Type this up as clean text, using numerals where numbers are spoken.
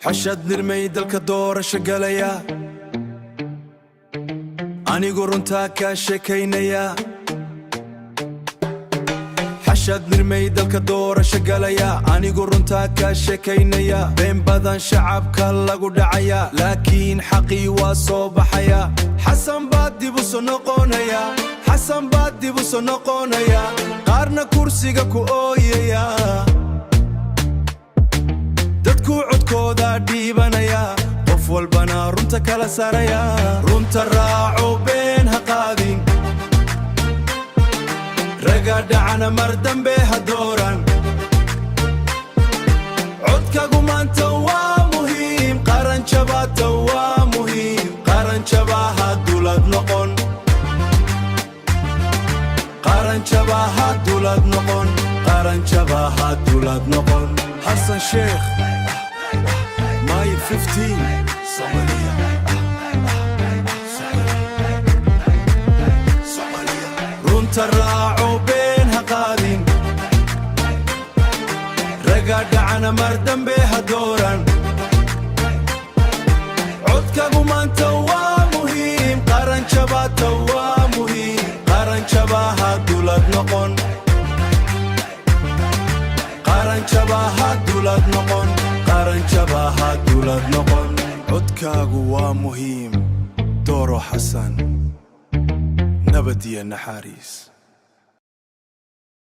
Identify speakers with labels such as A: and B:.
A: Xashad nirmay dalka doorasho galaya, anigu runtaa kaa sheekaynaya. Xashad nirmay dalka doorasho galaya, anigu runtaa kaa sheekaynaya. Been badan shacabka lagu dhacaya, laakiin xaqii waa soo baxaya. Xasan baa dib u soo noqonaya, Xasan baa dib u soo noqonaya, qaarna kursiga ku ooyaya. Dadku codkooda dhiibanaya, qof walbana runta kala saaraya. Runta raaco, been ha qaadin. Raga dhacana mar dambe ha dooran. Codkagu maanta waa muhiim, qaran jabaata waa muhiim. Qaran jaba ha dulad noqon, qaran jaba ha dulad noqon, qaran jaba ha dulad noqon. Xasan Sheekh, May 15, Somalia. Somalia. Runta raaco, been ha qaadin. Raga dhacana mar dambe ha dooran. Codkagu maanta waa muhiim, qaran jabaata waa muhiim. Qaran jaba ha dulad noqon, qaran jaba ha dulad noqon, qaran jaba ha dulad noqon. Codkaagu waa muhiim, dooro Xasan. Nabad iyo naxariis.